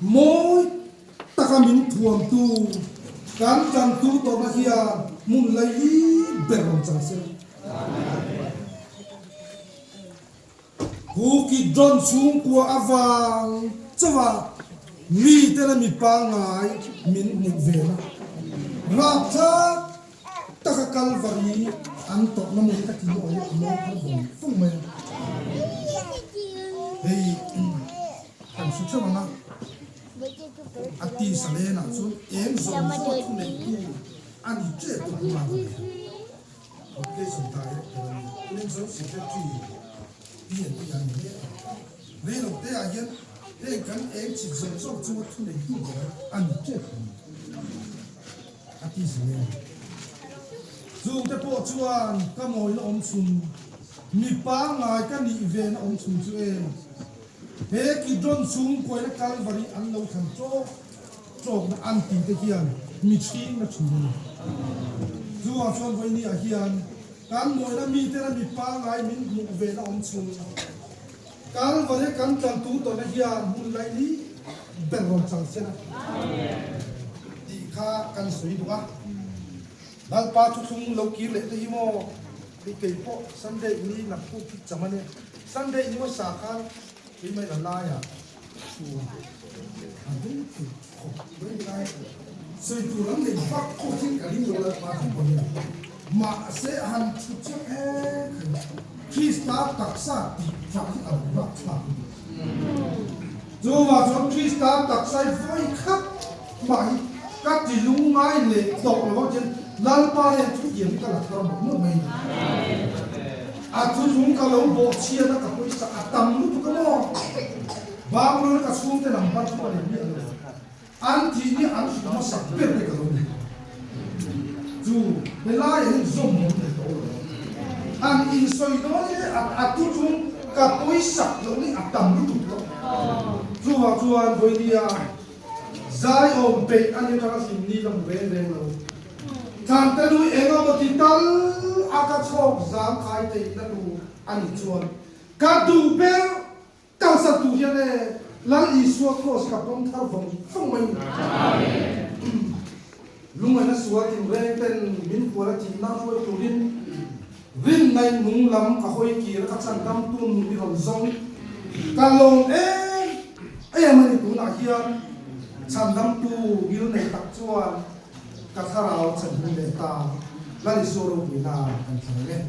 Mawi taka min thuamtu kan tlantu tawhna hian hmun laili ber rawn chang se. Pu Kidron chhungkua avang chauh a miten a mi pangngai min hmuh ve na. Rapthlak taka Kalvari an tawrhna maw hi ka ti awi a mawi thar vawng vawng mai a. Hei kan hre theuh ang a, a tisa lenah chuan eng zawng zawng a thu neitu a ni ṭep tawh ang a ni. Education Director a ni a, Turin Secretary PNP a ni mek a. Rei lo te ah hian heng kan eng chhit zawng zawng chunga thu neitu ber a ni tep a ni, a ti zel a. Chungte pawh chuan ka mawina awm chhun, mi pangngai ka nih vena awm chhun chu e, he Kidron chhungkuaina Kalvari an lo thlan tawk. Tlawkna an ti te hian mi chhing a thin a ni. Chuvang chuan vawiini ah hian kan mawina miten a mi pangngai min hmuh ve na awm chhung Kalvari kan tlantu tawhna hian hmun laili ber rawn chang sen a tih kha kan sawi duh a. Lalpa thuthlung lo kir leh te hi maw hei kei pawh Sunday ni naktuk hi cham a nia. Sunday ni hmasa khan keimah in a laiah Sawi tur an nei vak pawh hi ka ring lo Lalpa thu pawh hian mahse a han thu chiang em em a, Krista taksa tih tah hi a lo lak thlak a ni. Chuvang chuan Krista taksa hi vawi khat mah hi ka ti lungngai leh tawh lo ang chuan Lalpa hian thu tiang hi ka la thar mawlh mawlh mai a ni. A thuthlung ka lo bawhchhiat a ka pawisa a tam lutuk a maw? Bangalore ka chhungte number chu a nei miah lo. An tih ni an hrilh hmasak ber te ka lo ni. Chu helaiah hian zawm awm nei tawh lo. Han insawi dawn hi a thuthlung ka pawisak loh ni a tam lutuk tawh. Chuvang chuan vawinia zai awm peih a ni atanga hlim ni ka hmu reng reng lo. Thante lui eng emaw ti tal a ka chhawk zang khai theihna tur a nih chuan ka duh ber kalsan tur hian e Lal Isua Kraws ka pawm thar vawng vawng mai ni. Lungaina sual tinreng ten min hual a thihna hruai turin rinnaih nung lam ka hawi kir a ka chan dam tun mi rawn zawng ka lawm em em a ni tunah hian chhandamtu ngil nei tak chuan Ka thlarau chhan hung leh ta, Lal Isua ropuina kan thlang e.